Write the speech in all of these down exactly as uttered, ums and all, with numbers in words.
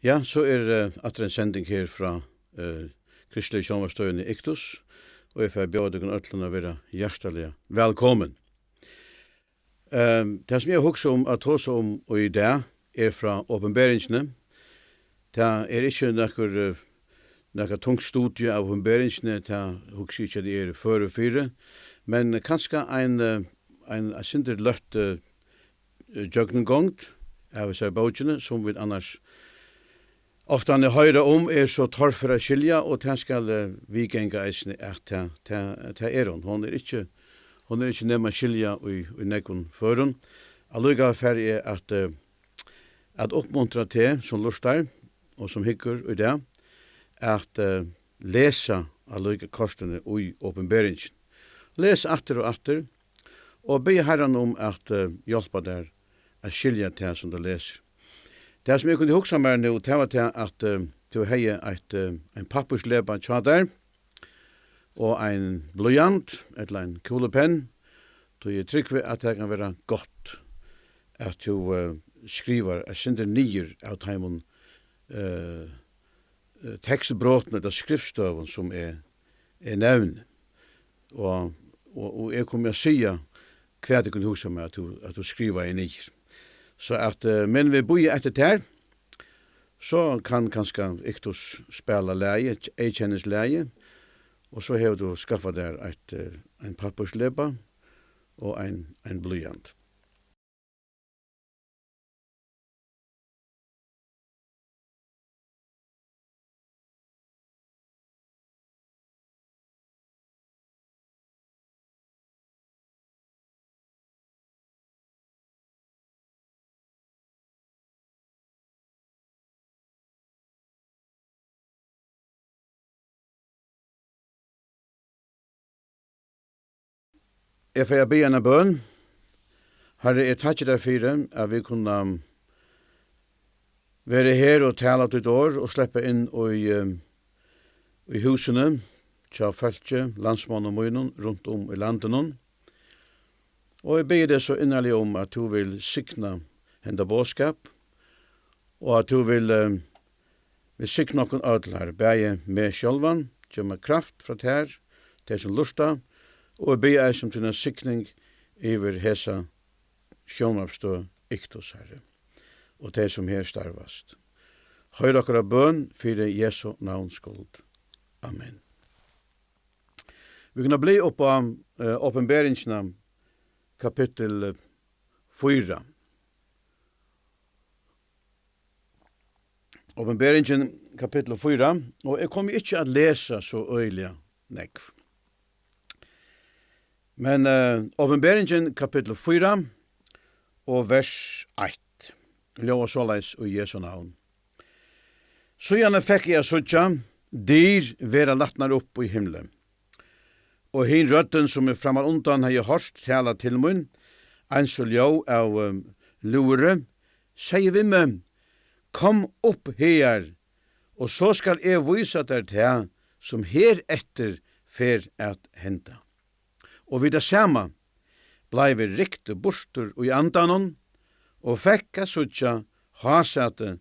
Ja, so er, eh, aftur ein sending her frá, eh, Kristligu Sjónvarpsstøðini Iktus, og eg fari at bjóða tykkum øllum at vera hjartaliga vælkomin. Ehm, tað, sum eg hugsi um at tosa um í dag, er frá Opinberingini. Tað er ikki nakkur, eh, nakað tungt studie av Opinberingini, tað hugsi eg ikki, at eg eri førur fyri, men kanska ein, eh, ein, eitt sindur løtt, eh, gjøgnumgongd av hesari bókini, sum vit annars oftani hoyra um, er so torfør at skilja, og tað skal, eh, viðganga eisini, at tað, tað, tað er hon. Hon er ikki, hon er ikki nema at skilja í, í nógvum førum. Allíkavæl fari eg at, eh, at uppmuntra teg, sum lurtar og sum hyggur í dag, at, eh, lesa allíka kortini í Opinberingini. Les aftur og aftur, og biðja Harran um at, eh, hjálpa tær at skilja tað, sum tú lesur. Tað, sum eg kundi hugsa mær nú, tað var tað, at, eh, tú hevði eitt, eh, ein pappírslepa hjá tær, og ein blýant, ella ein kúlupenn, tí eg trúgvi, at tað kann vera gott, at tú, eh, skrivar eitt sindur niður av teimum, eh, eh, tekstbrotum ella skriftstøðum, sum eg, eg nevni. Og, og, og eg komi at siga, hvat eg kundi hugsa mær, at tú, at tú skrivaði niður. So at, eh, men vit bíða eftir tær, so kann kanska Iktus spæla lagið, eyðkennislagið, og so hevur tú skaffað tær eitt, eh, ein pappírslepa og ein, ein blýant. Eg fari at biðja eina bøn. Harri, eg takki tær fyri, at vit kunna vera her og tala títt orð og sleppa inn í, eh, í húsini hjá fólki, landsmonnum mínum, runt um í landinum. Og eg biði teg so innarliga um, at tú vil signa henda boðskap, og at tú vil, eh, vil signa okkum øll, Harri, bæði meg sjálvan, gev mær kraft frá tær, tey sum lurta, og eg biði eisini um tína signing yvir hesa sjónvarpsstøð Iktus, Harri, og tey, sum her starvast. Hoyr okkara bøn fyri Jesu navns skuld. Amen. Vit kunnu bliva upp á, eh, Opinberingina, kapittul fýra. Opinberingin, kapittul fýra, og eg komi ikki at lesa so øgiliga nógv. Men, eh, Opinberingin, kapittul fýra og vers eitt, ljóðar soleiðis í Jesu navn. Síðani fekk eg at síggja dyr vera latnar upp í himli. Og hin røddin, sum eg frammanundan hevði hoyrt tala til mín, eins og ljóð av, eh, lúðri, segði við meg: Kom upp higar, og so skal eg vísa tær tað, sum hereftir fer at henda. Og við tað sama bleiv eg ryktur burtur í andanum og fekk at síggja hásæti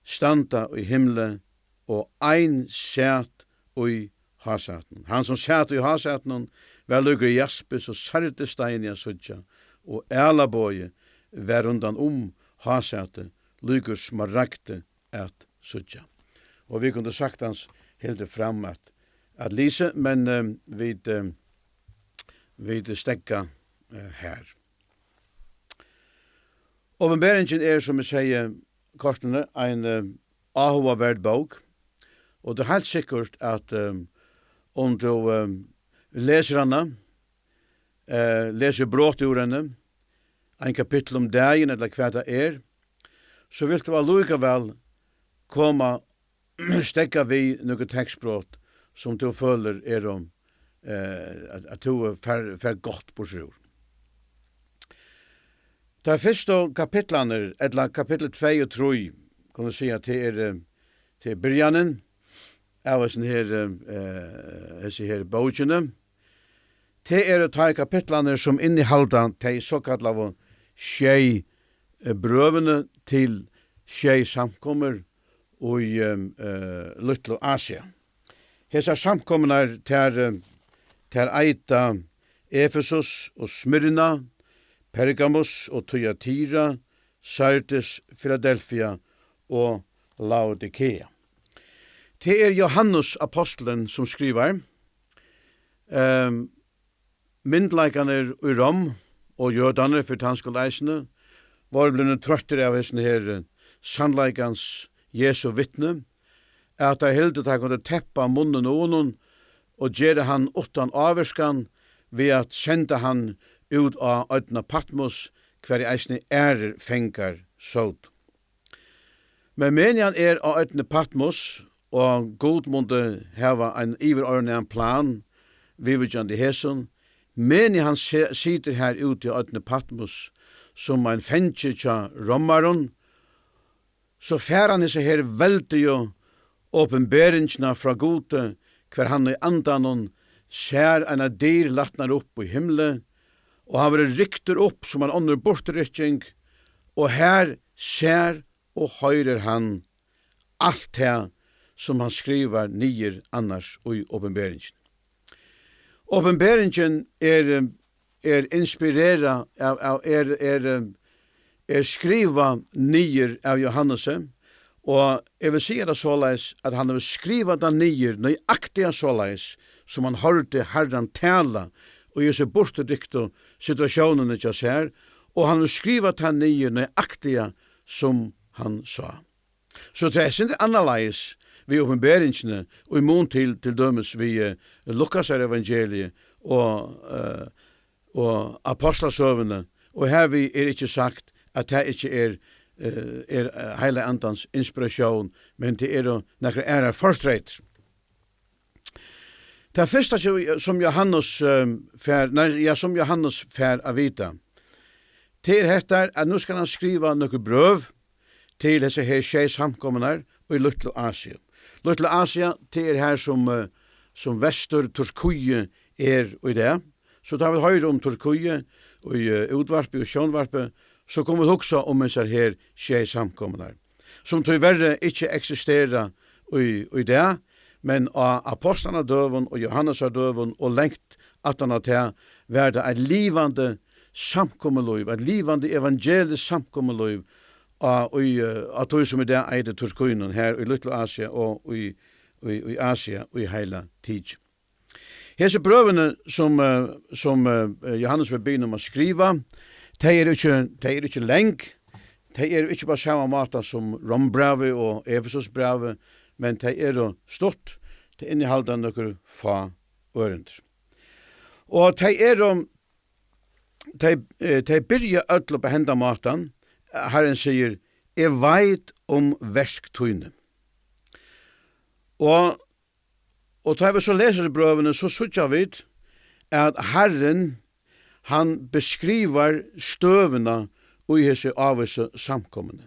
standa í himli, og ein sat í hásætinum. Hann, sum sat í hásætinum, var líkur jaspis og sardisteini at síggja, og ælabogi var rundan um hásætið, líkur smaragdi at síggja. Og vit kundu saktans hildið fram at, at lýsa, men, eh, vit, eh, vit steðga, eh, her. Opinberingin er, sum eg sigi, kortini ein, eh, áhugaverd bók, og tað er heilt sikkurt at, eh, um tú, eh, lesur hana, eh, lesur brot úr henni, ein kapittul um dagin, ella hvat tað er, so vilt tú allíkavæl koma steðga við nøkur tekstbrot, sum tú følir eru, eh, at, at tú fær, fær gott burtur úr. Tær fyrstu kapitlarnir, ella kapittul tvey og trý, kunnu siga, tað er, eh, tað er byrjanin av hesum her, eh, hesi her bókini. Tað eru teir kapitlarnir, sum innihalda tey sokallaðu sjey, eh, brøvini til sjey samkomur í, eh, eh, Lítlu Asia. Hesar samkomurnar, tær, eh, tær eita Efesus og Smyrna, Pergamus og Tyatira, Sardis, Filadelfia og Laodikea. Tað er Johannes apostlen, sum skrivar. Ehm, Myndugleikarnir í Rom og jødarnir, fyri tann skuld eisini, vóru blivnir troyttir av hesum her, eh, sannleikans Jesu vitni, at teir hildu, teir kundu teppa munnin á honum og gera hann uttan ávirkan við at senda hann út á oynna Patmos, hvar ið eisini aðrir fangar sótu. Men meðan hann er á oynni Patmos, og Gud mundi hava ein yvirordnaðan plan viðvíkjandi hesum, meðan hann se-, situr har úti á oynni Patmos sum ein fangi hjá Romarum, so fær hann hesa her veldigu opinberingina frá Gudi, hvar hann í andanum sær eina dyr latnar upp í himli, og hann verður ryktur upp sum ein onnur burturrykking, og har sær og hoyrir hann alt tað, sum hann skrivar niður annars í opinberingini. Opinberingin er, er inspirerað av, av, er, er, er skrivað niður av Johannesi, og eg vil siga tað soleiðis, at hann hevur skrivað tað niður nøyaktiga soleiðis, sum hann hoyrdi Harran tala í hesi burturryktu situatiónini hjá sær, og hann hevur skrivað tað niður nøyaktiga, sum hann sá. So tað er sindur annarleiðis við opinberingini í mun til, til dømis við, eh, Lukasar evangeliið og, eh, og apostlasøguni, og hervið er ikki sagt, at tað ikki er, eh, er, eh, Heilaga Andans inspiratión, men tað eru nakrar aðrar fortreytir. Tað fyrsta, sum, sum Johannes, eh, fær, nei, ja, sum Johannes fær at vita, tað er hetta, at nú skal hann skriva nøkur brøv til hesar her sjey samkomurnar í Lítlu Asia. Lítlu Asia, tað er har, sum, eh, sum Vestur-Turkiet er í dag. So tá vit hoyra um Turkiet í, eh, útvarpi og sjónvarpi, so kunnu vit hugsa um hesar her sjey samkomurnar, sum tíverri ikki eksistera í, í dag, men á apostlanna døgum og Jóhannesar døgum og langt aftan á tað var tað eitt livandi samkomulív, eitt livandi evangeliskt samkomulív á, í, eh, á tí, sum í dag eitur Turkínum, her í Lítlu Asia og í, í, í Asia í heila tikið. Hesi brøvini, sum, eh, sum, eh, Johannes var biðin um at skriva, tey eru ikki, tey eru ikki long, tey eru ikki á sama máta sum Rombrævið og Efesusbrævið, men tey eru stutt, tey innihalda nøkur fá ørindi. Og tey eru, tey, eh, tey byrja øll upp á henda mátan, Harrin sigur: "Eg veit um verk tíni." Og Og tá vit so lesa í brøvini, so síggja vit, at Harrin, hann beskrivar støðuna í hesi ávísu samkomuni.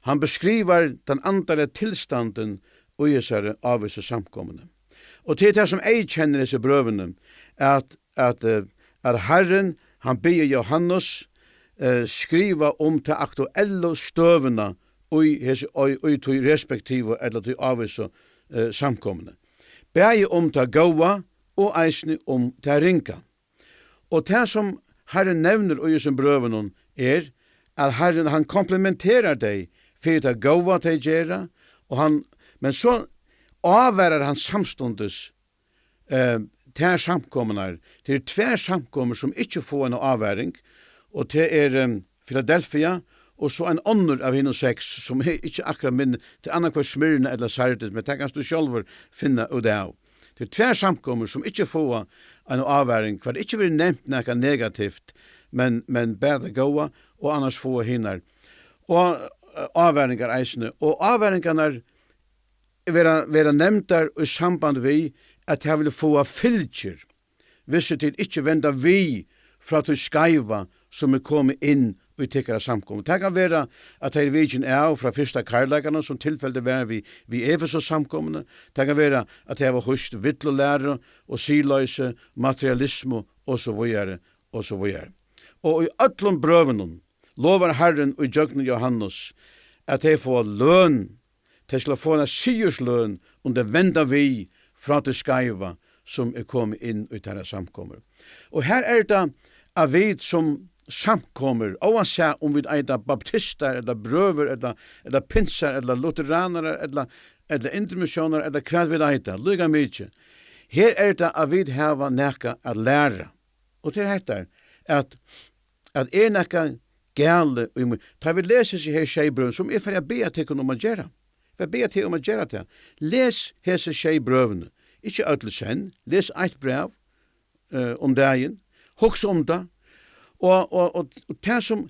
Hann beskrivar tann andaliga tilstandin í hesari ávísu samkomuni. Og tað er tað, sum eyðkennir hesi brøvini, at, at, eh, at Harrin, hann biður Jóhannes, eh, skriva um ta aktuellu støðuna í hesi, í, í tí respektivu ella tí ávísu, eh, samkomuni. Bæði um tað góða og eisini um tað ringa. Og tað, sum Harrin nevnir í hesum brøvunum, er, at Harrin, hann komplimenterar tey fyri tað góða, tey gera, og hann, men so ávarar hann samstundis, eh, tær samkomurnar. Tað eru tvær samkomur, sum ikki fáa eina ávaring, og tað er, em, Filadelfia, og so ein onnur av hinum seks, sum eg ikki akkurát minni, tað er annaðhvørt Smyrna ella Sardis, men tað kanst tú sjálvur finna út av. Tað eru tvær samkomur, sum ikki fáa eina ávaring, hvar tað ikki verður nevnt nakað negativt, men, men bara tað góða, og annars fáa hinar. Og, eh, ávaringar eisini. Og ávaringarnar verða, verða nevndar í samband við, at tað vil fáa fylgjur, hvis tit ikki venda við frá tí skeiva, sum er komið inn í tykkara samkomu. Tað kann vera, at tey eru vikin av frá fyrsta kærleikanum, sum tilfellið var við, við Efesus samkomuni. Tað kann vera, at tey hava hýst villulæru og siðloysi, materialismu og so víðari, og so víðari. Og í øllum brøvunum lovar Harrin í gjøgnum Jóhannes, at tey fáa løn Tey skulu fáa eina sigursløn, um tey venda við frá tí skeiva, sum er komið inn í teirra samkomur. Og her er tað, at vit sum samkomur, óansæð um vit eita baptistar, ella brøður, ella, ella pinsar, ella lutheranar, ella, ella intermissiónar, ella hvat vit eita, líka mikið. Her er tað, at vit hava nakað at læra. Og til hetta, at, at er nakað galið í mun-, tá vit lesa hesi her sjey brøv, sum eg fari at biðja tykkum um at gera. Eg fari at biðja teg um at gera tað. Les hesi sjey brøvini. Ikki øll í senn. Les eitt bræv, eh, um dagin. Hugsa um tað. Og, og, og, og tað sum,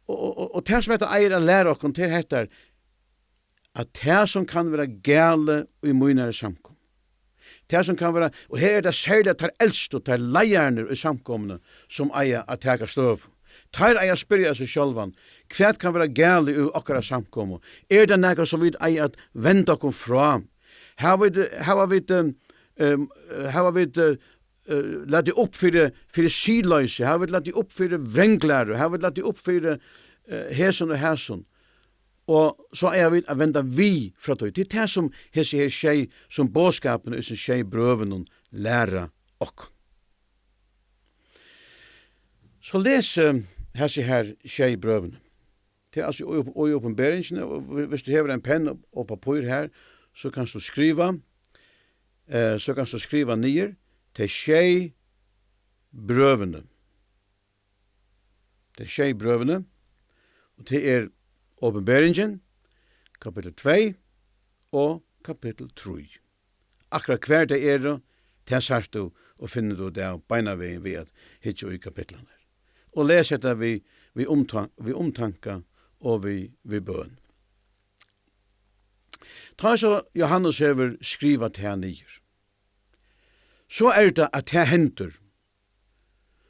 og, og, og, og tað sum hetta eigur at læra okkum, til hetta, at tað sum kann vera galið í mínari samkomu, tað sum kann vera, og her er tað serliga teir elstu, teir leiðararnir í samkomuni, sum eiga at taka støðu. Teir eiga at spyrja seg sjálvan, hvat kann vera galið í okkara samkomu? Er tað nakað, sum vit eiga at venda okkum frá? Hava vit, hava vit, eh, eh, hava vit, eh, eh, latið upp fyri, fyri siðloysi? Hava vit latið upp fyri vranglæru? Hava vit latið upp fyri, eh, hesum og hasum? Og so eiga vit at venda við frá tí. Tað er tað, sum hesi her sjey, sum boðskapurin í hesum sjey brøvunum læra okkum. So les, eh, hesi her sjey brøvini. Tað er altso í op-, í Opinberingini, og hvi-, viss tú hevur ein penn og, og pappír her, so kanst tú skriva, eh, so kanst tú skriva niður tey sjey brøvini. Tey sjey brøvini, og tað er Opinberingin, kapittul tvey og kapittul trý. Akkurát hvar tey eru, tað sært tú og finnur tú tað beinanvegin við at hyggja í kapitlarnar. Og les hetta við, við umtan-, við umtanka og við, við bøn. Tá so Jóhannes hevur skrivað tað niður, so er tað, at tað hendir,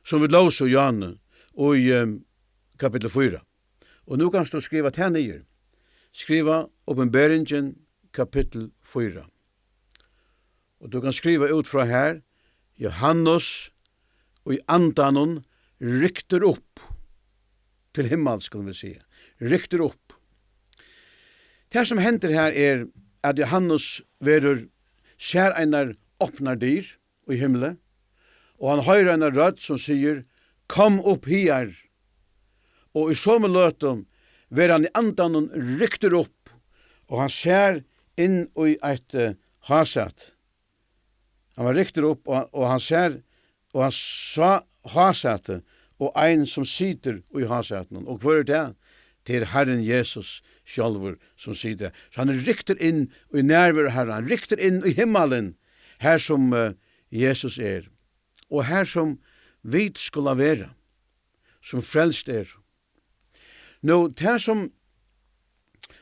sum vit lósu í áðni, í, ehm, kapittul fýra. Og nú kanst tú skriva tað niður. Skriva Opinberingin, kapittul fýra. Og tú kanst skriva út frá her, Jóhannes í andanum ryktur upp til himmals, skulum vit siga. Ryktur upp. Tað, sum hendir her, er, at Jóhannes verður, sær einar opnar dyr í himli, og hann hoyrir eina rødd, sum sigur: "Kom upp higar." Og í somu løtu verður hann í andanum ryktur upp, og hann sær inn í eitt, eh, hásæti. Hann var ryktur upp, og, og hann sær, og hann sá hásæti, og ein, sum situr í hásætinum. Og hvør er tað? Tað er Harrin Jesus sjálvur, sum situr har. So hann er ryktur inn í nærveru Harra, hann ryktur inn í himmalin, har sum, eh, Jesus er, og har sum vit skulu vera, sum frelst eru. Nú, tað sum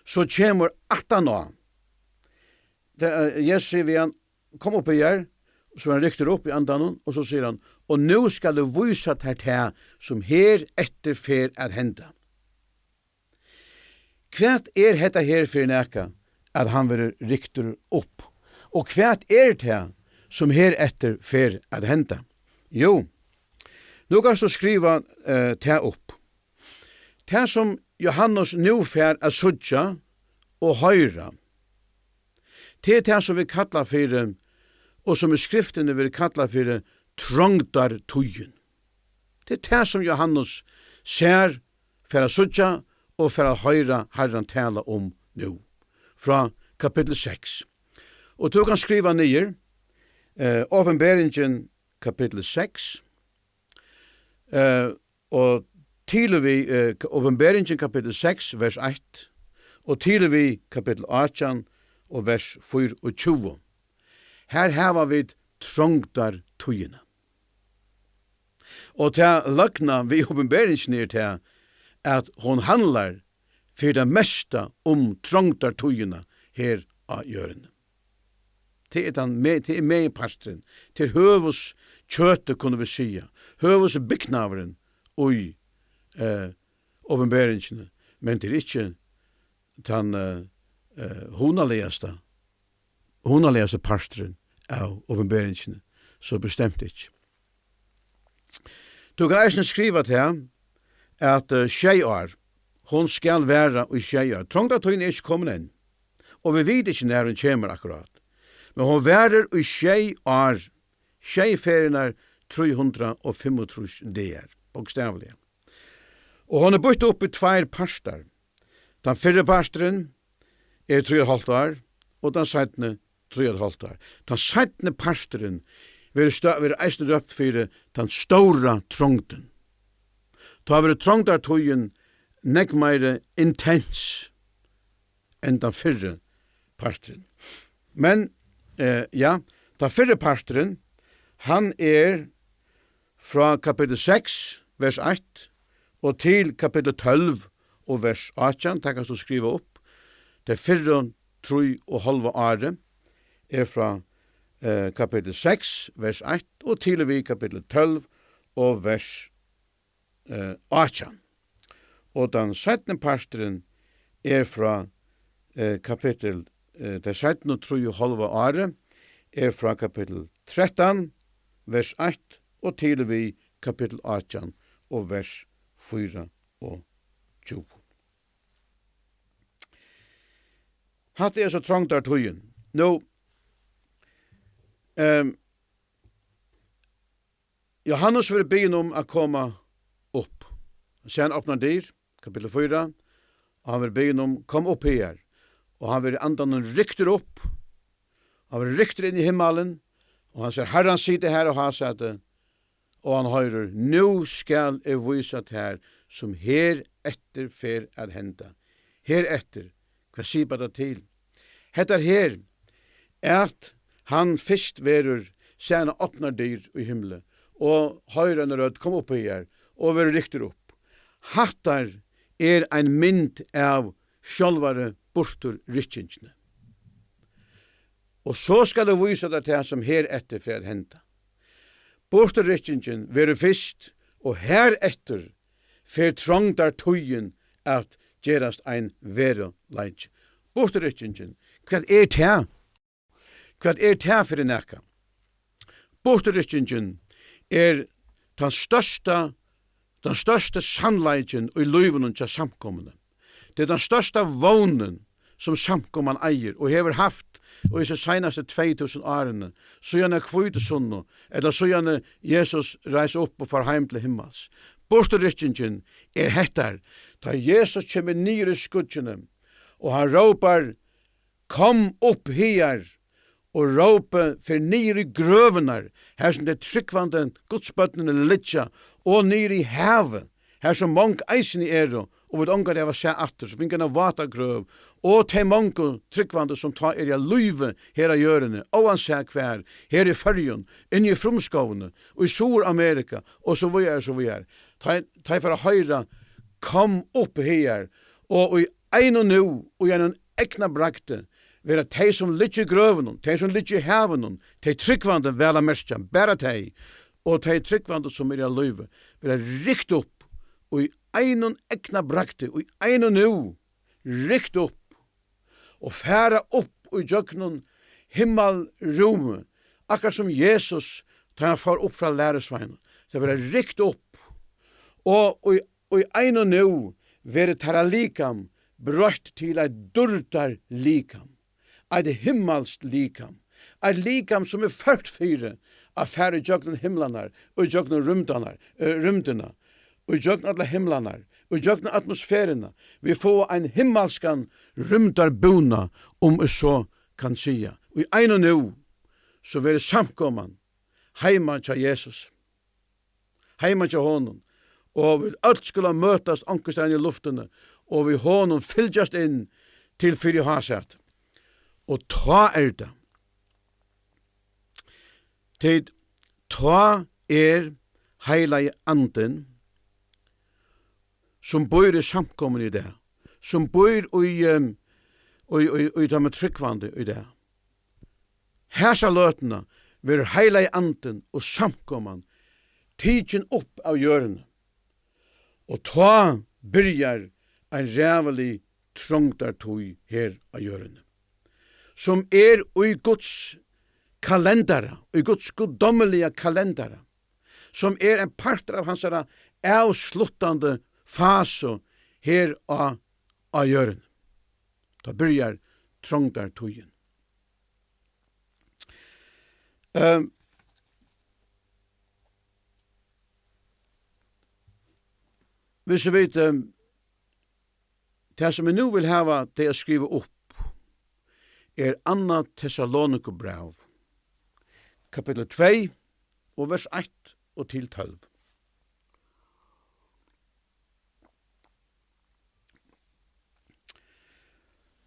so kemur aftan á, tað, eh, Jesus sigur við hann: "Kom upp higar," so hann ryktur upp í andanum, og so sigur hann: "Og nú skal eg vísa tær tað, sum her eftir fer at henda." Hvat er hetta her fyri nakað, at hann verður ryktur upp? Og hvat er tað, sum her eftir fer at henda? Jú, nú kanst tú skriva, eh, tað upp. Tað, sum Jóhannes nú fær at síggja og hoyra, tað er tað, sum vit kalla fyri, og sum í Skriftini verður kallað fyri, trongdartíðin. Tað er tað, sum Jóhannes sær, fær at síggja og fær at hoyra Harran tala um nú, frá kapittul seks. Og tú kanst skriva niður, eh, Opinberingin, kapittul seks, eh, og til og við, eh, Opinberingin, kapittul seks, vers eitt, og til og við kapittul átjan og vers fýraogtjúgu. Her hava vit trongdartíðina. Og tað løgna við Opinberingini er tað, at hon handlar fyri tað mesta um trongdartíðina her á jørðini. Tað er tann me-, tað er meginparturin. Tað er høvuðskjøtið, kunnu vit siga. Høvuðsbygnaðurin í, eh, Opinberingini. Men tað er ikki tann, eh, eh, hugnaligasta, hugnaligasti parturin av Opinberingini. So bestemt ikki. Tú kanst eisini skriva tað, at, eh, sjey ár, hon skal vara í sjey ár. Trongdartíðin er ikki komin enn. og vit vita ikki, nær hon kemur akkurát. Men hon varir í sjey ár, sjey ferðirnar trý hundrað og fimmogtrýss dagar, bókstavliga. Og hon er býtt upp í tveir partar. Tann fyrri parturin er trý og eitt hálvt ár, og tann seinni trý og eitt hálvt ár. Tann seinni parturin verður stø-, verður eisini rópt fyri tann stóra trongdin. Tá verður trongdartíðin nógv meiri intens enn tann fyrri parturin. Men, eh, ja, tann fyrri parturin, hann er frá kapitel seks, vers eitt, og til kapitel tólv og vers átjan, tað kanst tú skriva upp. Tey fyrru trý og hálva árið er frá, eh, kapitel seks, vers eitt, og til og við kapitel tólv og vers, eh, átjan. Og tann seinni parturin er frá, eh, kapitel, eh, tey seinnu trý og hálva árið er frá kapitel trettan, vers eitt, og til og við kapitel átjan og vers fýra og tjúgu. Hatta er so trongdartíðin. Nú, ehm, Jóhannes verður biðin um at koma upp. Hann sær, hann opnar dyr, kapitel fýra, og hann verður biðin um: "Kom upp higar." Og hann verður í andanum ryktur upp, hann verður ryktur inn í himmalin, og hann sær Harran sita har á hásæti, og hann hoyrir: "Nú skal eg vísa tær, sum her eftir fer at henda." Her eftir, hvat sipar tað til? Hetta her, at hann fyrst verður, sær, hann opnar dyr í himli, og hoyrir eina rødd: "Kom upp higar", og verður ryktur upp. Hattar er ein mynd av sjálvari burturrykkingini. "Og so skal eg vísa tær tað, sum her eftir fer at henda." Burturrykkingin verður fyrst, og her eftir fer trongdartíðin at gerast ein veruleiki. Burturrykkingin, hvat er tað? Hvat er tað fyri nakað? Burturrykkingin er tann størsta, tann størsti sannleikin í lívinum hjá samkomuni. Tað er tann størsta vónin, sum samkoman eigur og hevur havt í hesi seinastu tvey túsund árini, síðan á hvítusunnu, ella síðan Jesus reis upp og fór heim til himmals. Burturrykkingin er hettar, tá Jesus kemur niður í skýggini, og hann rópar: "Kom upp higar", og rópið fer niður í grøvurnar, har sum tey trúgvandi Gudsbørnini liggja, og niður í havið, har sum mong eisini eru, og vit ongantíð hava sæð aftur, sum fingu eina váta grøv, og tey mongu trúgvandi, sum tá eru á lívi her á jørðini, óansæð hvar, her í Føroyum, inni í frumskóginum, í Suður-Amerika, og so víðari, so víðari. Tá, tá ið fara at hoyra: "Kom upp higar", og í einum nú, í einum eygnabragdi, verða tey, sum liggja í grøvunum, tey, sum liggja í havinum, tey trúgvandi, væl at merkja, bara tey, og tey trúgvandi, sum eru á lívi, verða rykt upp í einum eygnabragdi, í einum nú, rykt upp og fara upp í gjøgnum himmalrúmið, akkurát sum Jesus, tá hann fór upp frá lærisveinum. Tey verða rykt upp, og í, í einum nú verður teirra likam broytt til eitt dýrdarlikam, eitt himmalskt likam, eitt likam, sum er ført fyri at fara í gjøgnum himlarnar og í gjøgnum rúmdarnar, eh, rúmdina, og í gjøgnum allar himlarnar, og í gjøgnum atmosferuna. Vit fáa ein himmalskan rúmdarbúna, um eg so kann siga. Í einum nú, so verður samkoman heima hjá Jesus, heima hjá honum, og vit øll skulu møtast onkustaðni í luftini, og við honum fylgjast inn til fyri hásæti. Og tá er tað, tí tá er Heilagi Andin, sum býr í samkomuni í dag, sum býr í, em, í, í, í teimum trúgvandi í dag. Hasa løtuna verður Heilagi Andin og samkoman tikin upp av jørðini, og tá byrjar ein ræðulig trongdartíð her á jørðini, sum er í Guds kalendara, í Guds guddómliga kalendara, sum er ein partur av hansara avsluttandi fasu her á, á jørðini. Tá byrjar trongdartíðin. Ehm, Hvis vit, ehm, tað sum eg nú vil hava tey at skriva upp, er annað Tessalonikubræv, kapittul tvey og vers eitt og til tólv.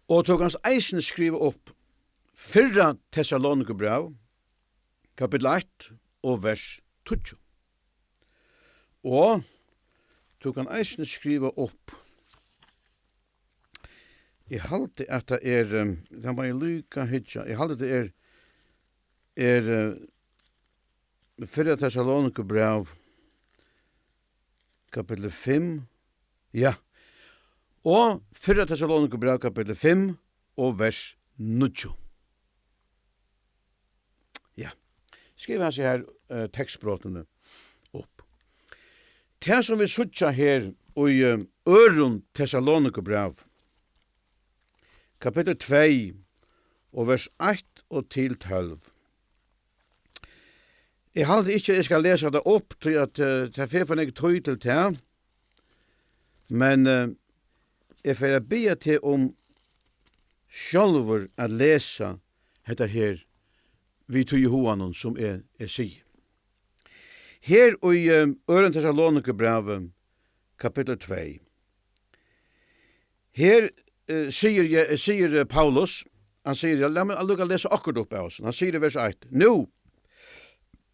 Og tú kanst eisini skriva upp fyrra Tessalonikubræv, kapittul eitt og vers tíggju. Og tú kanst eisini skriva upp, eg haldi, at tað er, ehm, tað má eg líka hyggja, eg haldi, tað er, er, eh, fyrra Tessalonikubræv, kapittul fimm, ja, og fyrra Tessalonikubræv, kapittul fimm og vers níggju. Ja, skriva hasi her, eh, tekstbrotini upp. Tað, sum vit síggja her í, eh, øðrum Tessalonikubræv, kapittul tvey og vers eitt og til tólv. Eg haldi ikki, at eg skal lesa tað upp, tí at, eh, tað fer for nógv tíð til tað. Men, eh, eg fari at biðja teg um sjálvur at lesa hetta her við tí í huganum, sum eg, eg sigi. Her í, eh, øðrum Tessalonikubrævi, kapittul tvey. Her, eh, sigur Je-, sigur, eh, Paulus, hann sigur, ja, lat meg allíkavæl lesa okkurt upp av, hann sigur í vers eitt: "Nú,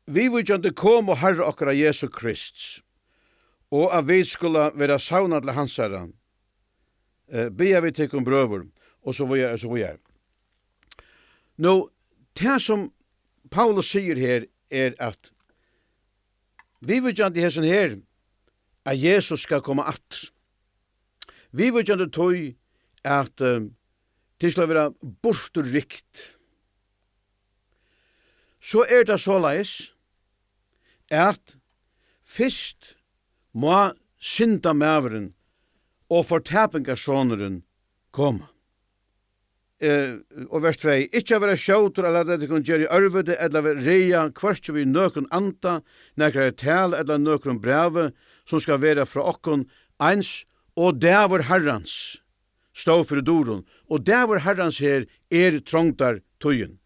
viðvíkjandi komu Harra okkara Jesu Krists, og at vit skulu vera savnað til hansara, eh, biðja vit tykkum, brøður," og so víðari, og so víðari. Nú, tað sum Paulus sigur her, er at viðvíkjandi hesum her, at Jesus skal koma aftur, viðvíkjandi tí at, eh, tað skal vera burturrykt, so er tað soleiðis, at fyrst má syndamaðurin og fortapingarsonurin koma. Eh, og vers tvey: "Ikki at vera skjótur at lata tykkum gera í ørviti, ella vera ræða, hvørki við nøkrum anda, nakrari talu ella nøkrum brævi, sum skal vera frá okkum, eins og dagur Harrans stóð fyri durum." Og dagur Harrans her er trongdartíðin.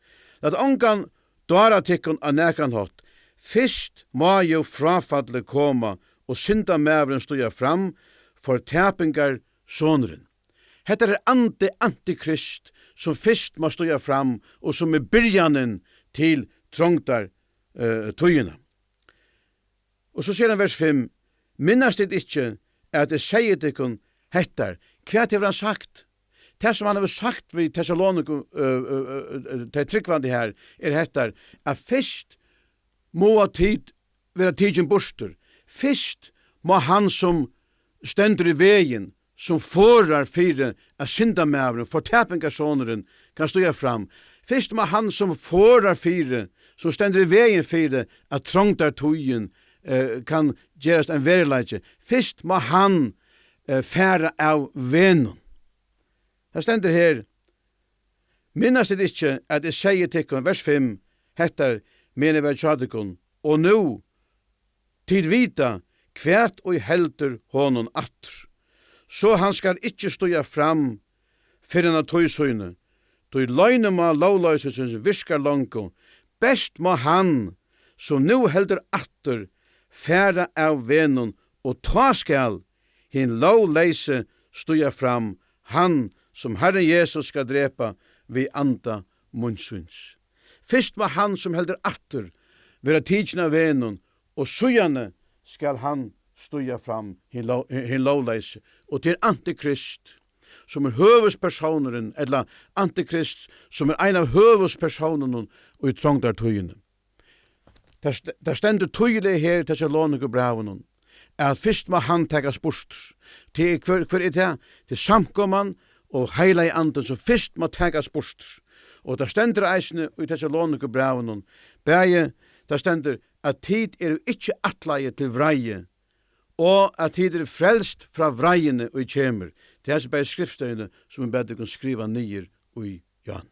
"Lat ongan dára tykkum á nakran hátt. Fyrst má jú fráfallið koma, og syndamaðurin stíga fram, fortapingarsonurin." Hetta er andi antikrist, sum fyrst má stíga fram, og sum er byrjanin til trongdar, eh, tíðina. Og so sigur hann, vers fimm: "Minnast tit ikki, at eg segði tykkum hetta?" Hvat hevur hann sagt? Tað, sum hann hevur sagt við Tessaloniku, eh, eh, eh, eh, tey trúgvandi her, er hetta, at fyrst má tit vera tikin burtur. Fyrst má hann, sum stendur í vegin, sum forðar fyri, at syndamaðurin, fortapingarsonurin, kann stíga fram. Fyrst má hann, sum forðar fyri, sum stendur í vegin fyri, at trongdartíðin, eh, kann gerast ein veruleiki. Fyrst má hann, eh, fara av vegnum. Tað stendur her: "Minnast tit ikki, at eg segði tykkum," vers fimm, "hetta, meðan eg var hjá tykkum? Og nú, tit vita, hvat ið heldur honum aftur, so hann skal ikki stíga fram fyrr enn á tíð síni, tí loynimál lógloysisins virkar longu. Bert má hann, sum nú heldur aftur, fara av vegnum, og tá skal hin lógleysi stíga fram, hann, sum Harrin Jesus skal drepa við anda míns síns." Fyrst má hann, sum heldur aftur, vera tikin av vegnum, og síðani skal hann stíga fram, hin ló-, hin lógleysi. Og tað er antikrist, sum er høvuðspersónurin, ella antikrist, sum er ein av høvuðspersónunum í trongdartíðini. Tað st-, tað stendur týðiliga her í Tessalonikubrævinum, at fyrst má hann takast burtur. Tað er, hvør, hvør er tað? Tað er samkoman og Heilagi Andin, sum fyrst má takast burtur. Og tað stendur eisini í Tessalonikubrævinum, bæði, tað stendur, at tit eru ikki ætlaði til vreiði, og at tit eru frelst frá vreiðini, ið kemur. Tað er hasi bæði skriftstøðini, sum eg bað tykkum skriva niður í Jóhan.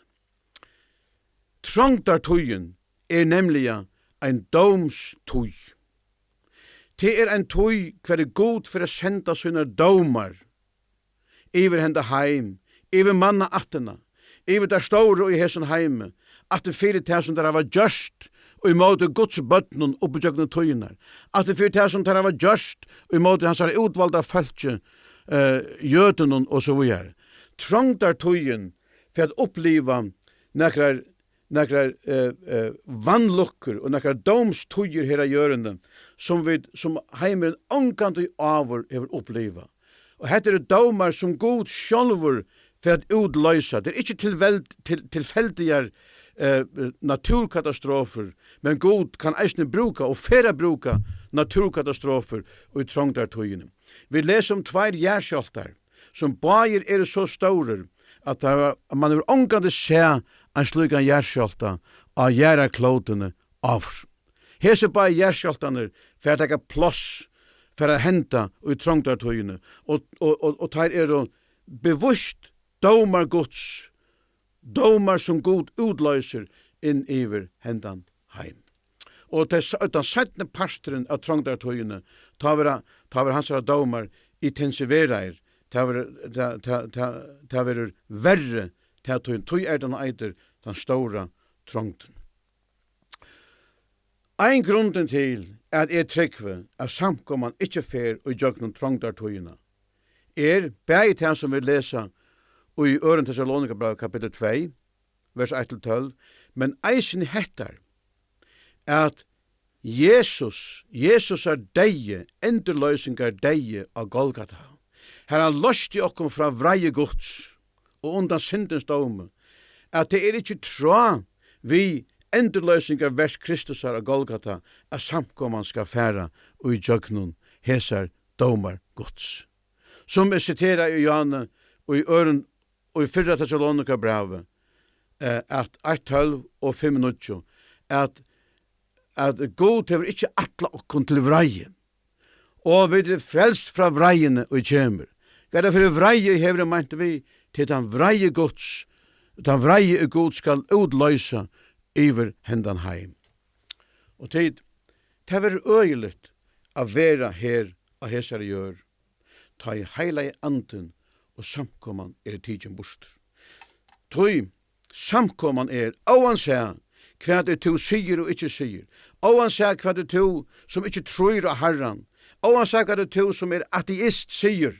Trongdartíðin er nemliga ein dómstíð. Tað er ein tíð, hvar Gud fer at senda sínar dómar yvir henda heim, yvir mannaættina, yvir teir stóru í hesum heimi, aftur fyri tað, sum teir hava gjørt í móti Guds børnum upp ígjøgnum tíðirnar, aftur fyri tað, sum teir hava gjørt í móti hansara útvalda fólki, eh, jødunum og so víðari. Trongdartíðin fer at uppliva nakrar, nakrar, eh, eh, vanlukkur og nakrar dómstíðir her á jørðini, sum vit, sum heimurin ongantíð áður hevur upplivað. Og hetta eru dómar, sum Gud sjálvur fer at útloysa. Tað er ikki tilveld-, til, tilfeldigar, eh, náttúrukatastrofur, men Gud kann eisini brúka og fer at brúka náttúrukatastrofur í trongdartíðini. Vit lesa um tveir jarðskjálvtar, sum báðir eru so stórir, at tað var, at mann hevur ongantíð sæð ein slíkan jarðskjálvta á jarðarklótuni áður. Hesir báðir jarðskjálvtarnir fara at taka pláss, fara at henda í trongdartíðini, og, og, og, og teir eru bevíst dómar Guds, dómar, sum Gud útloysir inn yvir hendan heim. Og tað s-, tann seinni parturin av trongdartíðini, tá verða, tá verða hansara dómar intensiveraðir, tá verður, tá, tá, tá, tá verður verri, tá tíðin, tí er tann eitur tann stóra trongdin. Ein grundin til, at eg trúgvi, at samkoman ikki fer í gjøgnum trongdartíðina, er bæði tað, sum vit lesa í Øðrum Tessalonikabrævi, kapittul tvey, vers eitt til tólv, men eisini hetta, at Jesus, Jesusar deyði, endurloysingar deyði á Golgata, har hann loysti okkum frá vreiði Guds og undan syndins dómi, at tað er ikki í tráð við endurloysingarverk Kristusar á Golgata, at samkoman skal fara í gjøgnum hesar dómar Guds. Sum eg sitera í Jóhanne, í øðrum, og í fyrra Tessalonikabrævi, eh, at eitt tólv og fimm níggju, at, at Gud hevur ikki ætlað okkum til vreiði, og vit eru frelst frá vreiðini, ið kemur. Hvat er fyri vreiði, eg hevur meint við, til tann vreiði Guds, tann vreiði, ið Gud skal útloysa yvir hendan heim. Og tit, tað verður øgiligt at vera her á hesari jørð, tá ið Heilagi Andin og samkoman eru tikin burtur. Tí samkoman er, óansæð hvat ið tú sigur og ikki sigur, óansæð hvat ið tú, sum ikki trýr á Harran, óansæð hvat ið tú, sum er ateist, sigur,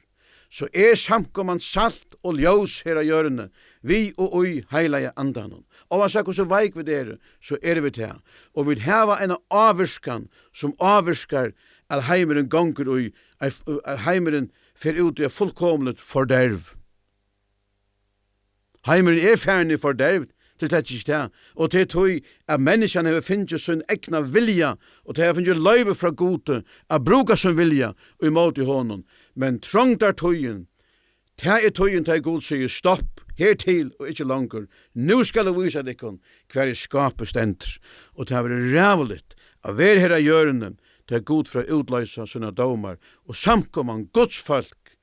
so er samkoman salt og ljós her á jørðini, við og í Heilaga Andanum. Óansæð hvussu veik vit eru, so eru vit tað. Og vit hava eina ávirkan, sum ávirkar, at heimurin gongur í, at, at heimurin fer út í eitt fullkomligt forderv. Heimurin er farin í forderv, tað er slett ikki tað. Og tað er tí, at menniskjan hevur fingið sín egna vilja, og tey hava fingið loyvi frá Gudi at brúka sín vilja í móti honum. Men trongdartíðin, tað er tíðin, tá Gud sigur: "Stopp, hertil og ikki longur. Nú skal eg vísa tykkum, hvar ið skápið stendur." Og tað verður ræðuligt at vera her á jørðini, tá Gud fer at útloysa sínar dómar, og samkoman, Guds fólk,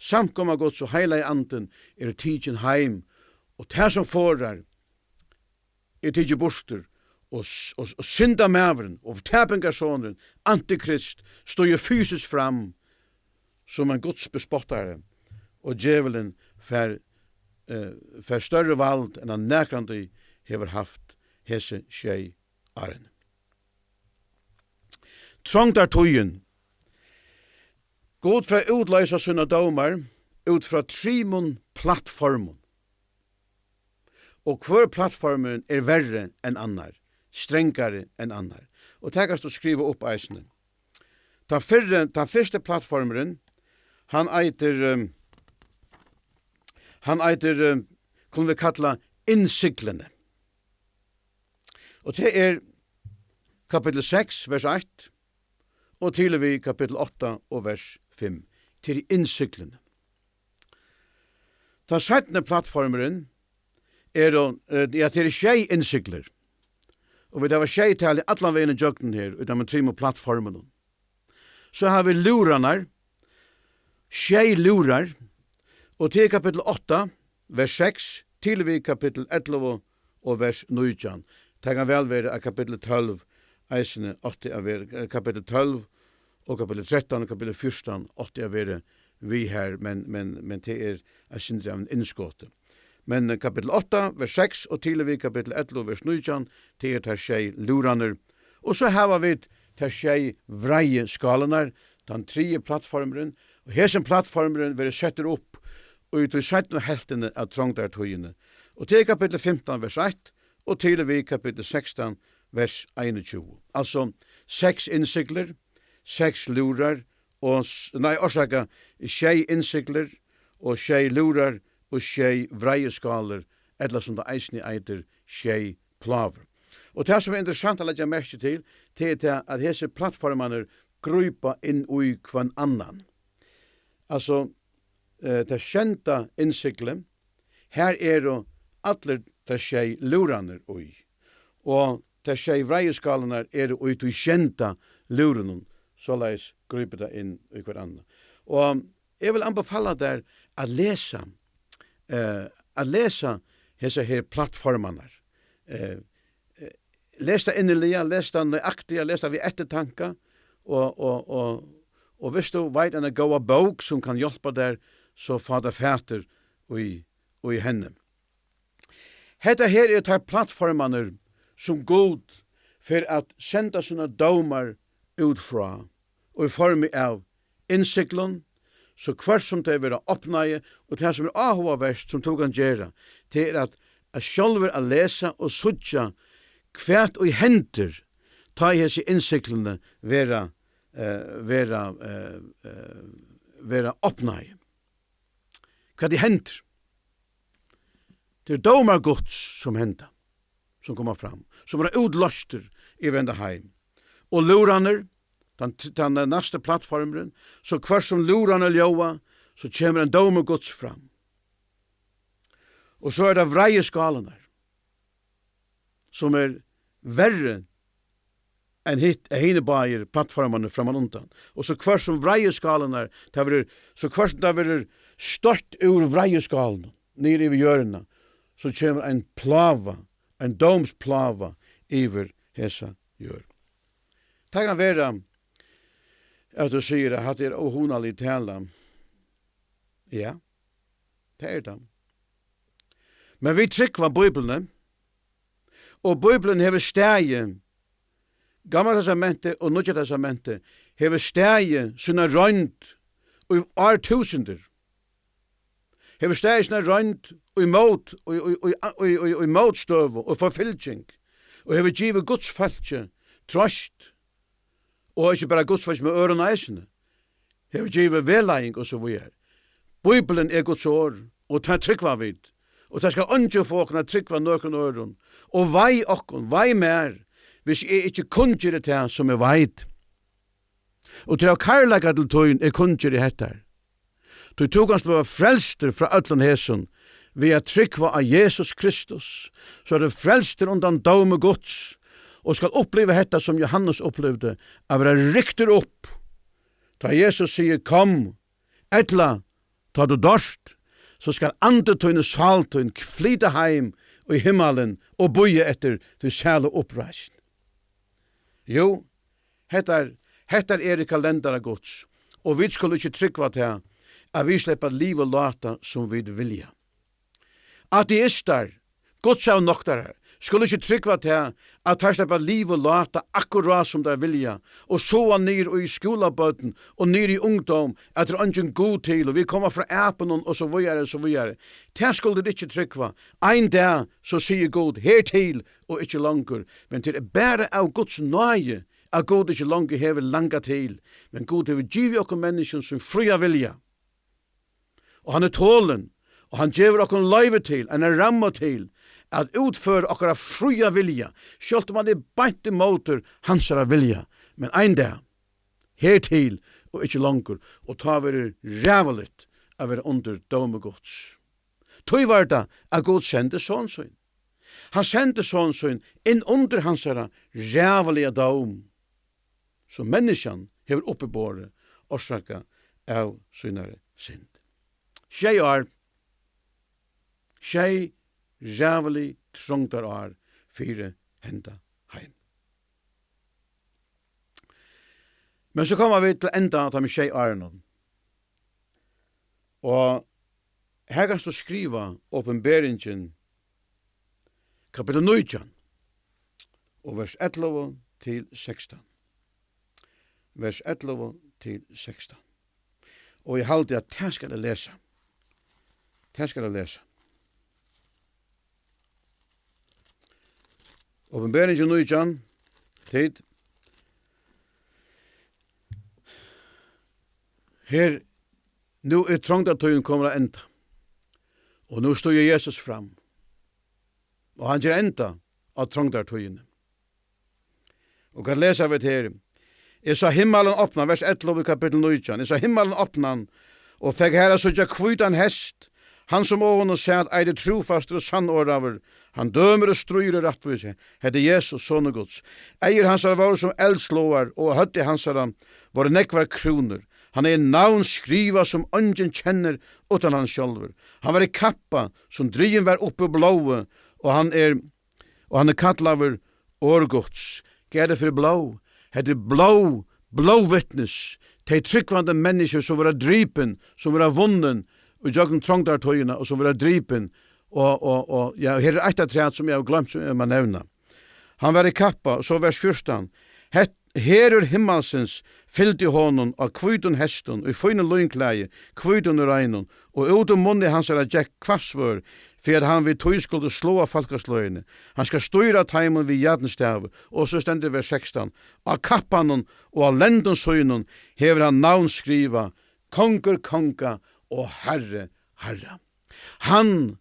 samkoma Guds og Heilagi Andin eru tikin heim, og tað, sum forðar, er tikið burtur, og s-, og, og syndamaðurin og fortapingarsonurin, antikrist, stígur fysiskt fram sum ein Guds bespottari, og djevulin fær, eh, fær størri vald, enn hann nakrantíð hevur havt hesi sjey árini. Trongdartíðin. Gud fer at útloysa sínar dómar út frá trimum plattformum. Og hvør plattformurin er verri enn annar, strangari enn annar. Og tað kanst tú skriva upp eisini. Tann fyrri, tann fyrsti plattformurin, hann eitur, ehm, hann eitur, ehm, kunnu vit kalla innsiglini. Og tað er kapittul seks, vers eitt, og til og við kapittul átta og vers fimm. Tað er innsiglini. Tann seinni plattformurin er, eh, ja, tað eru sjey innsiglir. Og vit hava sjey tal allan vegin ígjøgnum her, í teimum trimum plattformunum. So hava vit lúðrarnar, sjey lúðrar, og tað er kapittul átta, vers seks, til og við kapittul ellivu og vers nítjan. Tað kann væl vera, at kapittul tólv eisini átti at vera, eh, kapittul tólv og kapittul trettan og kapittul fjúrtan átti at vera við her, men, men, men tað er eitt sindur av einum innskoti. Men, eh, kapittul átta, vers seks, og til og við kapittul ellivu, vers nítjan, tað er tær sjey lúðrarnir. Og so hava vit tær sjey vreiðiskálirnar, tann triði plattformurin, og hesin plattformurin verður settur upp í tí seinnu helvtini av trongdartíðini. Og tað er kapittul fimtan, vers eitt, og til og við kapittul sekstan, vers einogtjúgu. Altso, seks innsiglir, seks lúðrar, og s-, nei, orsaka, sjey innsiglir, og sjey lúðrar, og sjey vreiðiskálir, ella sum tað eisini eitur, sjey plágur. Og tað, sum er interessant at leggja merki til, tað er tað, at hesir plattformarnir grípa inn í hvønn annan. Altso, eh, tað sjeynda innsiglið, har eru allir teir sjey lúðrarnir í. Og tær sjey vreiðiskálirnar eru í tí sjeynda lúðrinum, soleiðis grípur tað inn í hvørt annað. Og eg vil anbefala tær at lesa, eh, at lesa hesar her plattformarnar. Eh, eh, les tað inniliga, les tað nøyaktiga, les tað við eftirtanka, og, og, og, og viss tú veit eina góða bók sum kann hjálpa tær, so fá tað fatur í, í henni. Hetta her eru teir plattformarnir, sum Gud fer at senda sínar dómar út frá, og í formi av innsiglum, so hvørt sum tey verða opnaði, og tað sum er áhugavert, sum tú kann gera, tað er at, at sjálvur at lesa og síggja, hvat ið hendir, tá ið hesi innsiglini verða, eh, verða, eh, eh, verða opnaði. Hvat ið hendir. Tað er dómar Guds, sum henda, sum koma fram, sum verða útloystir yvir henda heim. Og lúðrarnir, tann, tann næsti plattformurin, so hvørt sum lúðrarnir ljóða, so kemur ein dómur Guds fram. Og so er tað vreiðiskálirnar, sum er verri enn hitt, enn hinir báðir plattformarnir framman undan. Og so hvørt sum vreiðiskálirnar, tað verður, so hvørt sum tað verður stoytt úr vreiðiskálunum niður yvir jørðina, so kemur ein plága, ein dómsplága yvir hesa jørð. Tað kann vera, at tú sigur, at hatta er óhugnalig tala. Ja, tað er tað. Men vit trúgva Bíbliuni, og Bíblian hevur staðið, Gamla Testamentið og Nýggja Testamentið hevur staðið sína roynd í ártúsundir. Hevur staðið sína roynd í mót, í, í, í, í, í, í mótstøðu og forfylging, og hevur givið Guds fólki trøst, og ikki bara Guds fólki, men øðrum eisini. Hevur givið vegleiðing og so víðari. Bíblian er Guds orð, og tað trúgva vit. Og tað skal eingin fáa okkum at trúgva nøkrum øðrum. Og vei okkum, vei mær, hvis eg ikki kunngeri tað, sum eg veit. Og tað er av kærleika til tín, eg kunngeri hetta. Tí tú kanst blíva frelstur frá øllum hesum, við at trúgva á Jesus Kristus, so er tú frelstur undan dómi Guds, og skal uppliva hetta, sum Jóhannes upplivdi, at vera ryktur upp. Tá Jesus sigur: "Kom," ella, "Tá tú doyrt, so skal andi tín og sál tín flyta heim í himmalin og bíða eftir tí sælu uppreisn." Jú, hettar, hettar er í kalendara Guds, og vit skulu ikki trúgva tað, at vit sleppa at liva og láta, sum vit vilja. Ateistar, gudsavnoktarar, skulu ikki trúgva tað, at teir sleppa at liva og láta akkurát, sum teir vilja, og sáa niður í skúlabørn og niður í ungdóm, at tað er eingin Gud til, og vit koma frá apunum, og so víðari, og so víðari. Tað skulu tit ikki trúgva. Ein dag, so sigur Gud: "Hertil og ikki longur." Men tað er bara av Guds náði, at Gud ikki longur hevur langað til. Men Gud hevur givið okkum menniskjum sín fría vilja. Og hann er tolin, og hann gevur okkum loyvi til, eina rammu til, at útføra okkara fría vilja, sjálvt um hann er beint ímótur hansara vilja. Men ein dag, hertil og ikki longur, og tá verður ræðuligt at vera undir dómi Guds. Tí var tað, at Gud sendi son sín. Hann sendi son sín inn undir hansara ræðuliga dóm, sum menniskjan hevur uppiborið, orsakað av sínari synd. Sjey ár, sjey ræðulig trongdarár fyri henda heim. Men so koma vit til enda á teimum sjey árunum. Og her kanst tú skriva Opinberingin, kapittul nítjan, og vers ellivu til sekstan. Vers ellivu til sekstan. Og eg haldi, at tað skal eg lesa. Tað skal eg lesa. Opinberingin nítjan, tit. Her, nú er trongdartíðin komin at enda. Og nú stígur Jesus fram. Og hann ger enda á trongdartíðini. Og hvat lesa vit her? Eg sá himmalin opnan, vers ellivu í kapittul nítjan. Eg sá himmalin opnan, og fekk har at síggja hvítan hest. Hann, sum á honum sat, eitur Trúfastur og Sannorðaður. Hann dømir og stríðir í rættvísi. Hetta er Jesus, Sonur Guds. Eygu hansara vóru sum eldslogar, og á høvdi hansara vóru nógvar krúnur. Hann hevði navn skrivað, sum eingin kennir uttan hann sjálvur. Hann var í kappa, sum drigin var upp úr blóði, og hann er og hann er kallaður Orð Guds. Hvat er tað fyri blóð? Hetta er blóð, blóðvitnis. Tey trúgvandi menniskju, sum verða dripin, sum verða vunnin í gjøgnum trongdartíðina og sum verða dripin. Og, og, og, ja, her er eitt afturat, sum eg havi gloymt, sum eg má nevna. Hann var í kappa, og so vers fjúrtan. Hett, herur himmalsins fylgdi honum á hvítum hestum, í fínum línklæði, hvítum og reinum, og út úr munni hansara gekk hvassvørð, fyri at hann við tí skuldi sláa fólkasløgini. Hann skal stýra teimum við jarnstavi, og so stendur vers sekstan, á kappanum og á lendum sínum hevur hann navn skrivað, Kongur konga og Harri harra. Hann,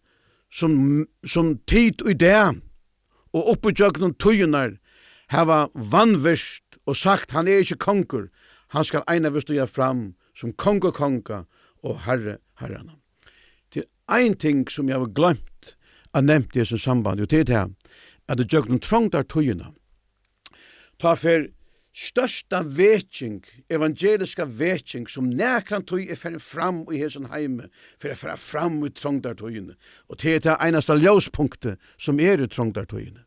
sum, sum tit í dag og upp ígjøgnum tíðirnar hava vanvirt og sagt, hann er ikki kongur, hann skal einaferð stíga fram sum kongur konga og Harri harranna. Tað er ein ting, sum eg havi gloymt at nevnt í hesum sambandi, og tað er tað, at ígjøgnum trongdartíðina, tá fer størsta veking, evangeliska veking, sum nakrantíð er farin fram í hesum heimi, fer at fara fram í trongdartíðini. Og tað er tað einasta ljóspunktið, sum er í trongdartíðini.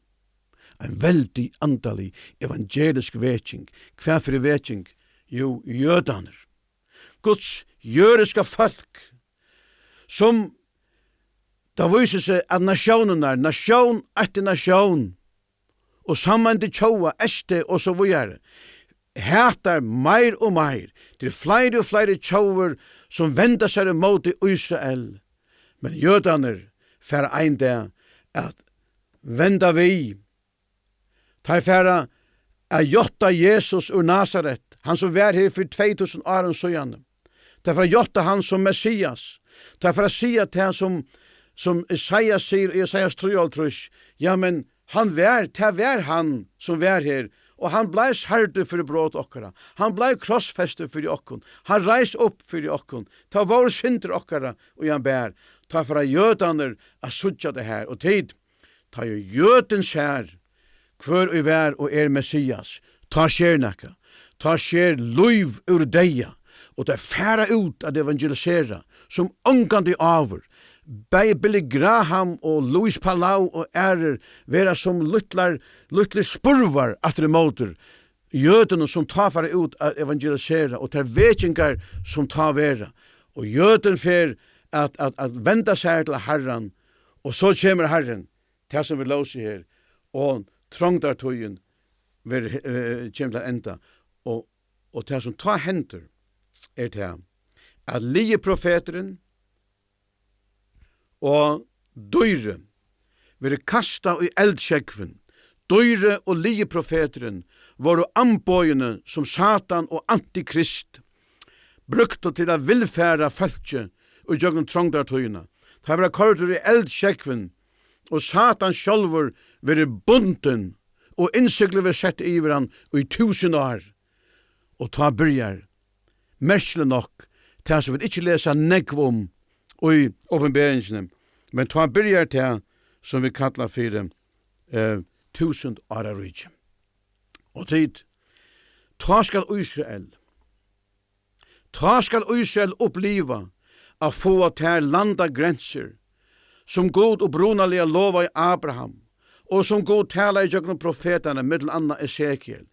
Ein veldig andalig evangelisk veking. Hvat fyri veking? Jú, jødarnir. Guds jødiska fólk, sum tað vísir seg, at nasjónirnar, nasjón eftir nasjón, og sameindi tjóða, S T og so víðari, hatar meir og meir. Tað eru fleiri og fleiri tjóðir, sum venda sær ímóti Ísrael. Men jødarnir fara ein dag at venda við. Teir fara at játta Jesus úr Nasaret, hann sum var her fyri tvey túsund árum síðani. Teir fara at játta hann sum Messias. Teir fara at siga tað sum, sum Esaias sigur í Esaias trýoghálvtrýss. Ja, men hann var, tað var hann sum var her, og hann bleiv særdur fyri brot okkara. Hann bleiv krossfestur fyri okkum. Hann reis upp fyri okkum. Tað vóru syndir okkara, ið hann bar. Tá fara jødarnir at síggja tað her, og tit, tá ið jødin sær, hvør ið var og er Messias, tá sker nakað. Tá sker lív úr deyða, og teir fara út at evangelisera sum ongantíð áður. Bæði Billy Graham og Luis Palau og aðrir verða sum lítlar, lítlir spurvar aftur ímóti jødunum, sum tá fara út at evangelisera, og tær vekingar, sum tá verða. Og jødin fer at, at, at venda sær til Harran, og so kemur Harrin, tað sum vit lósu her, og trongdartíðin verður, eh, kemur til enda, og, og tað sum tá hendir, er tað, at liðiprofeturin og dýrið verður kastað í eldsjógvin. Dýrið og liðiprofeturin vóru amboðini, sum Satan og Antikrist brúktu til at villfara fólkið í gjøgnum trongdartíðina. Teir verða koyrdir í eldsjógvin, og Satan sjálvur verður bundin, og innsigli verður sett yvir hann í túsund ár. Og tá byrjar, merkiligt nokk, tað sum vit ikki lesa nógv um í Opinberingini, men tá byrjar tað, sum vit kalla fyri, eh, túsund ára ríki. Og tit, tá skal Ísrael, tá skal Ísrael uppliva at fáa tær landagrensur, sum Gud upprunaliga lovaði Abraham, og sum Gud talaði gjøgnum profetarnar, millum annað Esekiel.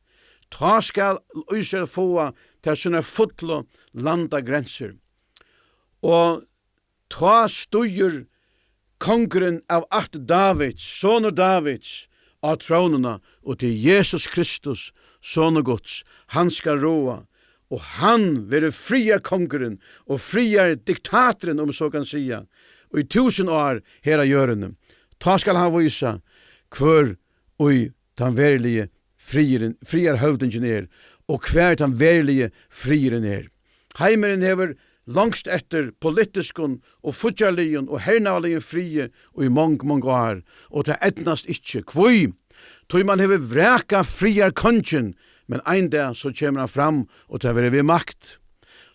Tá skal Ísrael fáa tær sínar fullu landagrensur. Og tá stígur kongurin av ætt Davids, sonur Davids, á trónuna, og tað er Jesus Kristus, sonur Guds, hann skal ráða, og hann verður friðarkongurin og friðardiktatorin, um so kann siga, í túsund ár her á jørðini. Tá skal hann vísa, hvør í tann veruliga friðurin, friðarhøvdingin er, og hvar tann veruliga friðurin er. Heimurin hevur longst eftir politiskum og fíggjarligum og hernaðarligum friði í mong, mong ár, og tað eydnast ikki. Hví? Tí man hevur vrakað friðarkongin, men ein dag so kemur hann fram, og tað verður við makt.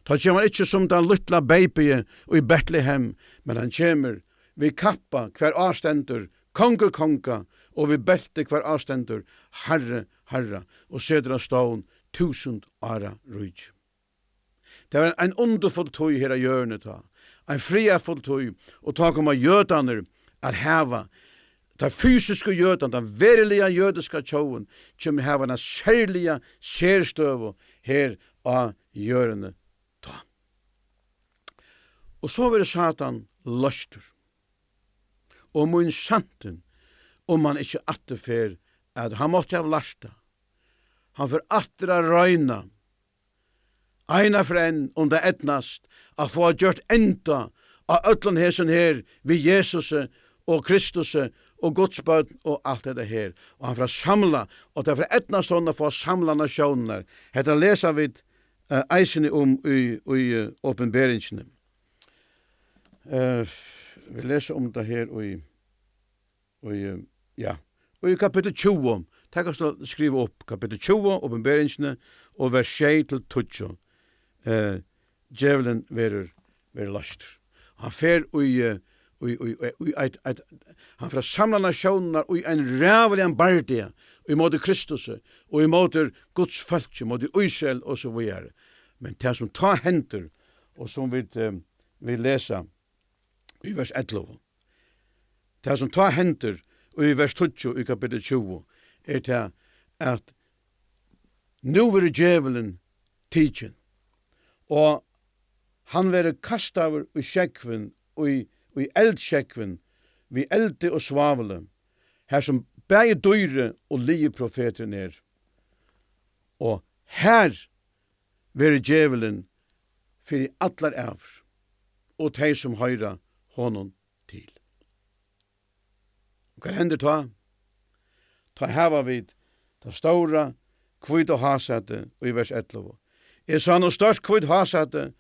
Tá kemur hann ikki sum tann lítla baby í Betlehem, men hann kemur við kappa, hvar á stendur kongur konga, og við belti, hvar á stendur Harri harra, og setur á stovn túsund ára ríki. Tað var ein undurfull tíð her á jørðini tá, ein friðarfull tíð, og tá koma jødarnir at hava, tað fysisku jødan, tann veruliga jødiska tjóðin, kemur hava eina serliga serstøðu her á jørðini tá. Og so verður Satan loystur. Og mín santin, um hann ikki aftur fer, at hann mátti hava lært tað. Hann fer aftur at royna, eina ferð enn, um tað eydnast, at fáa gjørt enda á øllum hesum her við Jesusi og Kristusi og Guds børn og alt hetta her. Og hann fer at samla, og tað fer at eydnast honum at fáa samlað nasjónirnar. Hetta lesa vit, eh, eisini um í, í, eh, Opinberingini. Eh, vit lesa um tað her í, í, eh, ja, í kapittul tjúgu. Tað kanst tú skriva upp, kapittul tjúgu, Opinberingini, og vers sjey til tíggju. Eh, djevulin verður, verður loystur. Hann fer í, eh, í, í, í, í eitt, eitt, hann fer at samla nasjónirnar í ein ræðuligan bardaga, í móti Kristusi, og í móti Guds fólki, móti Ísrael og so víðari. Men tað, sum tá hendir, og sum vit, eh, vit lesa í vers ellivu. Tað, sum tá hendir í vers tíggju í kapittul tjúgu, er tað, at nú verður djevulin tikin, og hann verður kastaður í sjógvin, í, í eldsjógvin, við eldi og svávli, har sum bæði dýri og liði profeturin er. Og har verður djevulin fyri allar ævir, og tey, sum hoyra honum til. Og hvat hendir tá? Tá hava vit tað stóra, hvíta hásætið í vers ellivu. Eg sá nú stórt, hvítt hásæti,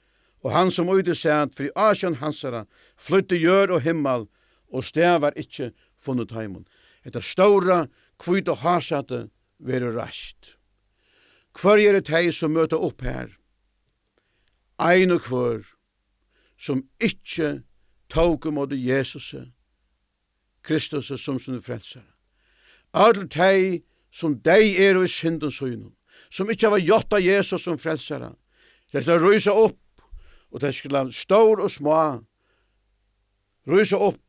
og hann, sum í tí sat, fyri ásjón hansara flýddi jørð og himmal, og stað var ikki funnið teimum. Hetta stóra, hvíta hásætið verður reist. Hvørji eru tey, sum møta upp har? Ein og hvør, sum ikki tók ímóti Jesusi Kristusi sum sínum frelsara. Øll tey, sum deyð eru í syndum sínum, sum ikki hava játtað Jesus sum frelsara, tey skulu rísa upp, og tey skulu, stór og smá, rísa upp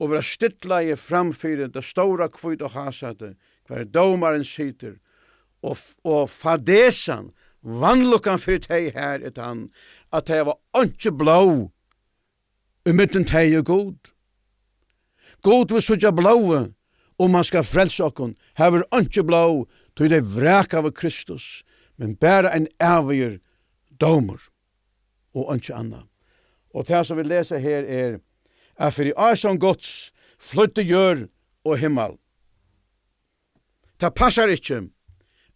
og verða stillaði fram fyri tað stóra hvíta hásætið, har dómarin situr, og f-, og fadesan, vanlukkan fyri tey har er tann, at tey hava einki blóð ímillum tey og Gud. Gud vil síggja blóðið, um hann skal frelsa okkum. Har verður einki blóð, tí tey vrakaðu Kristus, men bara ein ævigur dómur og einki annað. Og tað, sum vit lesa her, er, at fyri ásjón Guds flýddi jørð og himmal. Tað passar ikki,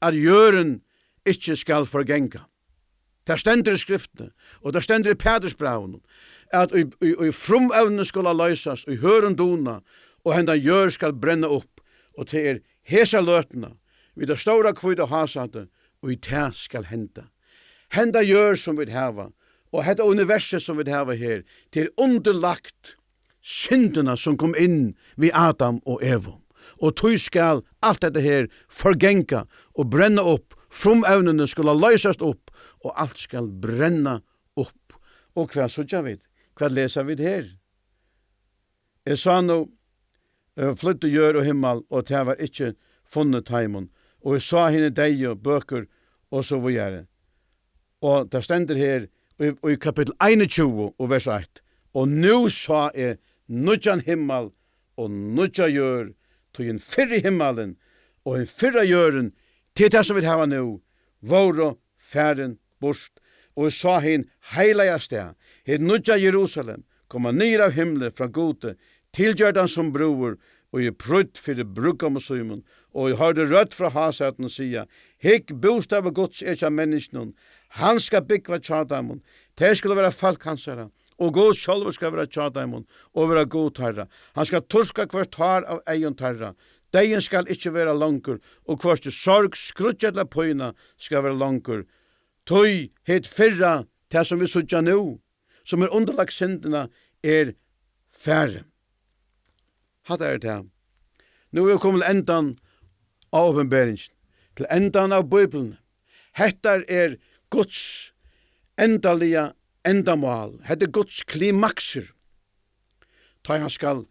at jørðin ikki skal forganga. Tað stendur í Skriftini, og tað stendur í Pætursbrævinum, at í, í, í frumevnini skulu loysast, í hørðum dúna, og hendan jørð skal brenna upp, og tað er hesa løtuna, við tað stóra hvíta hásætið, og í tað skal henda. Henda jørð, sum vit hava, og hetta universið, sum vit hava her, tað er undirlagt syndina, sum kom inn við Adam og Evu. Og tí skal alt hetta her forganga og brenna upp, frumevnini skulu loysast upp, og alt skal brenna upp. Og hvat síggja vit? Hvat lesa vit her? Eg sá nú, eh, flýddu jørð og himmal, og tað var ikki funnið teimum. Og eg sá hini deyðu bøkur, og so víðari. Og tað stendur her í, í kapittul einogtjúgu og vers eitt: "Og nú sá eg nýggjan himmal og nýggja jørð, tí hin fyrri himmalin og hin fyrra jørðin, til tað sum vit hava nú, vóru farin burt. Og eg sá hin heilaga stað, hin nýggja Jerusalem, koma niður av himli frá Gudi, tilgjørdan sum brúður, og er prýdd fyri brúðgómi sínum. Og eg hoyrdi rødd frá hásætinum siga: Hygg, bústaður Guds er hjá menniskjunum, hann skal búgva hjá teimum, tey skulu vera fólk hansara, og Gud sjálvur skal vera hjá teimum og vera Gud teirra. Hann skal turka hvørt tár av eygum teirra. Deyðin skal ikki vera longur, og hvørki sorg, skríggj ella pína skal vera longur. Tí hitt fyrra, tað sum vit síggja nú, sum er undirlagt syndina, er farið." Hatta er tað. Nú er komið til endan á opinberingini, til endan av Bíbliuni. Hetta er Guds endaliga endamál. Hetta er Guds klimaksur. Tá hann skal,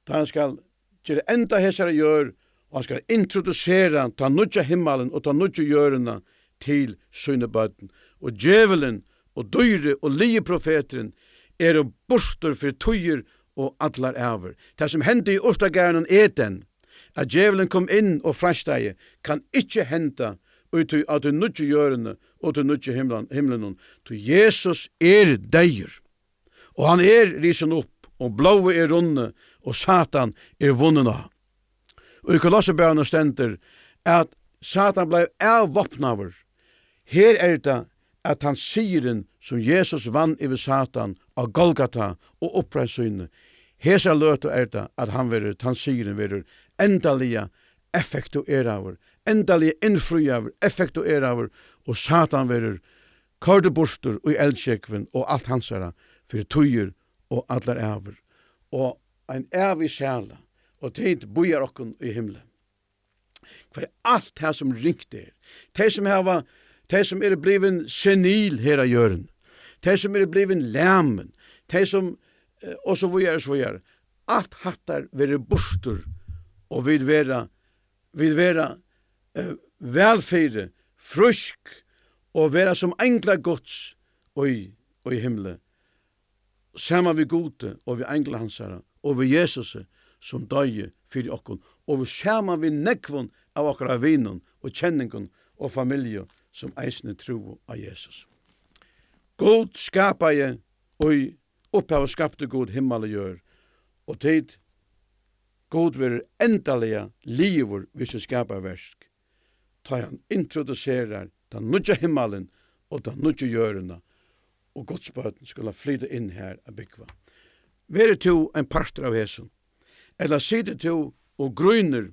tá hann skal gera enda hesara jørð, og hann skal introdusera ta nýggja himmalin og ta nýggju jørðina til síni børn. Og djevulin og dýrið og lygiprofeturin eru burtur fyri tíðir og allar ævir. Tað, sum hendi í urtagarðinum Eden, at djevulin kom inn og freistaði, kann ikki henda í tí, á tí nýggju jørðini og tí nýggju himlan-, himlinum, tí Jesus er deyður. Og hann er risin upp, og blóðið er runnið, og Satan er vunnin á. Og í Kolossebrævinum stendur, at Satan bleiv avvápnaður. Her er tað, at tann sigurin, sum Jesus vann yvir Satan á Golgata og uppreisn síni, hesa løtu er tað, at hann verður, tann sigurin verður endaliga effektueraður, endaliga innfríaður, effektueraður, og Satan verður koyrdur burtur í eldsjógvin og alt hansara fyri tíðir og allar ævir. Og ein ævig sæla, og tit bíðar okkum í himli. Hvar er alt tað sum ringt er? Tey sum hava, tey sum eru blivin senil her á jørðini, tey sum eru blivin lamin, tey sum, eh, og so víðari, so víðari. Alt hattar verður burtur, og vit verða, vit verða, eh, væl fyri, frísk, og vera sum einglar Guds í, í himli, saman við Gudi og við eingli hansara og við Jesusi, sum doyði fyri okkum, og við, saman við nógvum av okkara vinum og kenningum og familju, sum eisini trúðu á Jesus. Gud skapaði, í upphavi skapti Gud himmal og jørð, og tit, Gud verður endaliga liðugur við sítt skaparverk, tá hann introduserar tann nýggja himmalin og ta nýggju jørðina, og Guds børn skulu flyta inn har at búgva. Verður tú ein partur av hesum? Ella situr tú og grínur?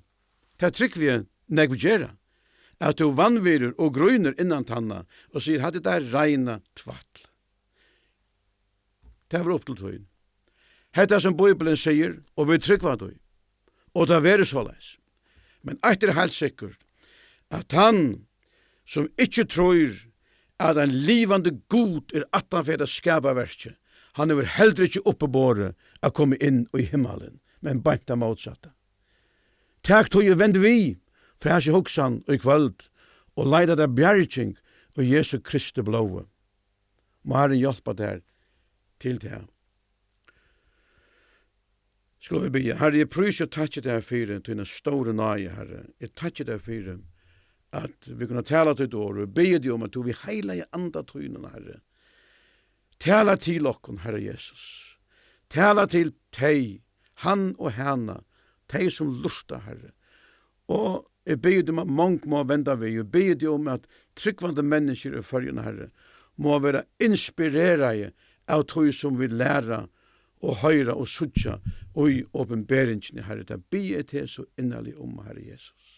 Tað trúgvi eg nógv gera, at tú vanvirðir og grínur innan tanna og sigur: "Hatta er tað reina tvætl." Tað var upp til tín. Hetta sum Bíblian sigur, og vit trúgva tí. Og tað verður soleiðis. Men eitt er heilt sikkurt, at tann, sum ikki trýr, at ein livandi Gud er aftan fyri hetta skapaverkið, hann hevur heldur ikki uppiborið at koma inn í himmalin, men beint tað mótsatta. Tak tí og vend við frá hasi hugsan í kvøld, og leita tær bjarging í Jesu Kristi blóði. Má Harrin hjálpa tær til tað. Skulu vit biðja. Harri, eg prísi og takki tær fyri tína stóru náði, Harri. Eg takki tær fyri, at vit kunnu tala títt orð, og eg biði teg um, at tú við heilaga anda tínum, Harri, tala til okkum, Harri Jesus. Tala til tey, hann og hana, tey sum lurta, Harri. Og eg biði teg um, at mong má venda við. Eg biði teg um, at trúgvandi menniskjur í Føroyum, Harri, má vera inspireraði av tí, sum vit læra og hoyra og síggja í opinberingini, Harri. Tað biði eg teg so innarliga um, Harri Jesus.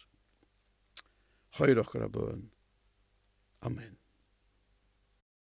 Hoyr okkara bøn. Amen.